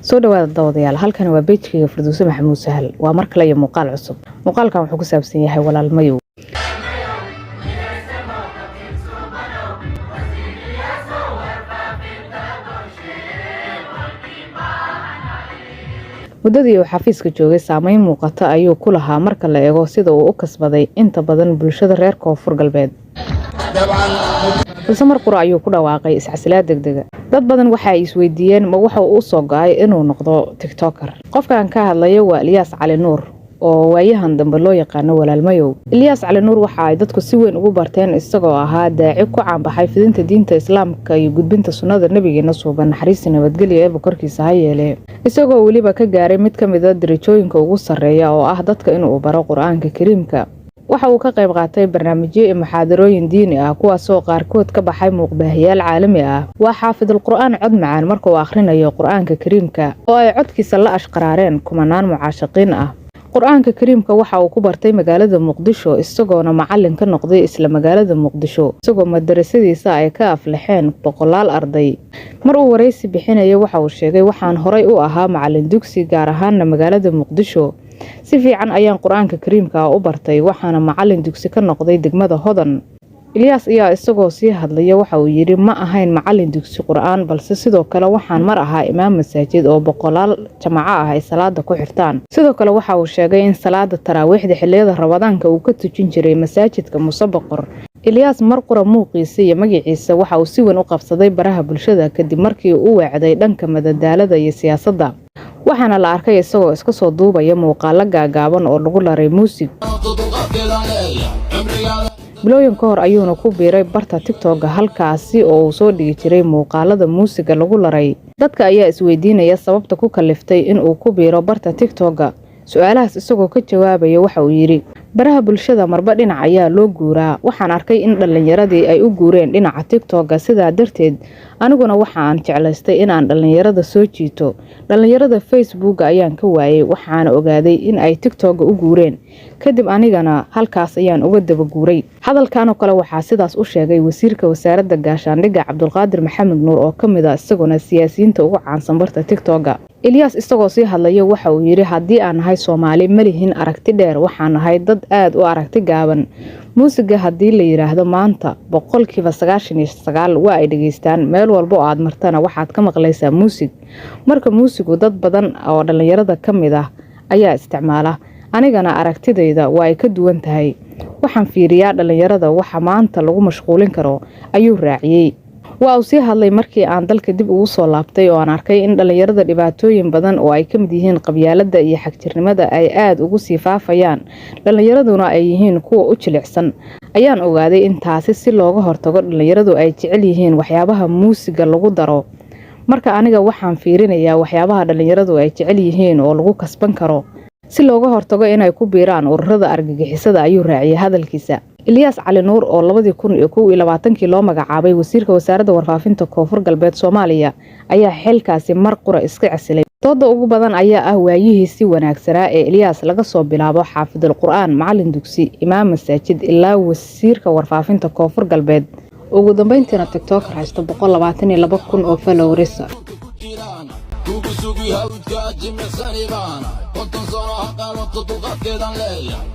Soo dhawaada daawadayaal, halkani waa page-kayga Firdowse Maxamuud Sahal. Waa mar kale iyo muuqaal cusub. Muuqaalkan wuxuu ku saabsan yahay Walaalmayow. Muddadii uu xafiiska joogay, saameyn muuqata ayuu ku lahaa marka la eego sida uu u kasbaday inta badan bulshada reer Koonfur Galbeed. Balse mar qura ayuu ku dhawaaqay iscasilaad degdega. Dad badan waxa ay isweydiiyeen, ma waxa uu u soo go'ay inuu noqdo TikToker? Qofkan ka hadlaya waa Ilyaas Cali Nuur, oo waayahan dambe loo yaqaano Walaalmayow. Ilyaas Cali Nuur waxa ay dadku si weyn ugu barteen isagoo ahaa daaci ku caanbaxay fidinta diinta Islaamka iyo gudbinta sunnada nabigeena suuban, naxariista nabadgelya Eeba korkiisa ha yeelee, isagoo weliba ka gaaray mid ka mid a darajooyinka ugu sarreeya, oo ah dadka inuu baro Qur-aanka Kariimka. Waxa uu ka qayb qaatay barnaamijyo iyo muxaadarooyin diini ah, kuwaasoo qaarkood ka baxay muuqbaahiyaal caalami ah. Waa xaafidul Qur-aan cod macaan marka uu akhrinayo Qur-aanka Kariimka, oo ay codkiisa la ashqaraareen kumanaan mucaashaqiin ah. Qur-aanka Kariimka waxa uu ku bartay magaalada Muqdisho, isagoona macalin ka noqday isla magaalada Muqdisho, isagoo madarasadiisa ay ka aflaxeen boqolaal arday. Mar uu waraysi bixinaya waxa uu sheegay: "Waxaan horay u ahaa macalin dugsi, gaar ahaana magaalada Muqdisho. Si fiican ayaan Qur-aanka Kariimka u bartay, waxaana macalin dugsi ka noqday degmada Hodan." Ilyaas ayaa isagoo sii hadlaya waxa uu yidhi: "Ma ahayn macalin dugsi Qur-aan, balse sidoo kale waxaan mar ahaa imaam masaajid oo boqolaal jamaco ah ay salaada ku xirtaan." Sidoo kale waxa uu sheegay in salaada taraawiixda xilliyada Ramadaanka uu ka tujin jiray masaajidka Museboqor. Ilyaas mar qura muuqiisa iyo magaciisa waxa uu si weyn u qabsaday baraha bulshada kadib markii uu u weecday dhanka madadaalada iyo siyaasadda, waxaana la arkay isagoo iska soo duubaya muuqaalo gaagaaban oo lagu laray muusig. Bilooyin ka hor ayuuna ku biiray barta TikTok-ga, halkaasi oo uu soo dhigi jiray muuqaalada muusiga lagu laray. Dadka ayaa isweydiinaya sababta ku kaliftay in uu ku biiro barta TikTok-ga. Su-aalahaas isagoo ka jawaabaya waxa uu yidhi: "Baraha bulshada marba dhinac ayaa loo guuraa. Waxaan arkay in dhallinyaradii ay u guureen dhinaca TikTok-ga, sidaa darteed aniguna waxa aan jeclaystay inaan dhallinyarada soo jiito. Dhallinyarada Facebooka ayaan ka waayay, waxaana ogaaday in ay TikTok-ga u guureen. Kadib anigana halkaas ayaan uga daba guuray." Hadalkan oo kale waxaa sidaas u sheegay wasiirka wasaaradda gaashaandhigga Cabdulqaadir Maxamed Nuur, oo ka mid ah isaguna siyaasiyiinta ugu caansan barta TikTok-ga. Ilyaas isagoo sii hadlaya waxa uu yidhi: "Haddii aan nahay Soomaali, ma lihin aragti dheer. Waxaan nahay dad aada u aragti gaaban. Muusiga haddii la yidhaahdo maanta, 99% waa ay dhegeystaan. Meel walba oo aad martana waxaad ka maqlaysaa muusig. Marka muusigu dad badan oo dhallinyarada ka mid ah ayaa isticmaala. Anigana aragtidayda waa ay ka duwan tahay. Waxaan fiiriyaa dhallinyarada waxa maanta lagu mashquulin karo," ayuu raaciyey. Waa uu sii hadlay: "Markii aan dalka dib ugu soo laabtay oo aan arkay in dhallinyarada dhibaatooyin badan oo ay ka mid yihiin qabyaaladda iyo xagjirnimada ay aada ugu sii faafayaan, dhallinyaraduna ay yihiin kuwa u jilicsan, ayaan ogaaday in taasi si looga hortago dhallinyaradu ay jecel yihiin waxyaabaha muusiga lagu daro. Marka aniga waxaan fiirinayaa waxyaabaha dhallinyaradu ay jecel yihiin oo lagu kasban karo si looga hortago inay ku biiraan ururada argagixisada," ayuu raaciyay hadalkiisa. Ilyaas Cali Nuur, oo 2021-kii loo magacaabay wasiirka wasaaradda warfaafinta Koonfur Galbeed Soomaaliya, ayaa xilkaasi mar qura iska casilay. Dooda ugu badan ayaa ah waayihii si wanaagsanaa ee Ilyaas, laga soo bilaabo xaafidul Qur-aan, macalin dugsi, imaam masaajid ilaa wasiirka warfaafinta Koonfur Galbeed. Ugu dambeyntiina TikToker haysta 122,000 oo followers. Kugu sugi hawdka jimicsani baanahay, 50 sano ha qaadato, dulqaadkeedan leeyahay.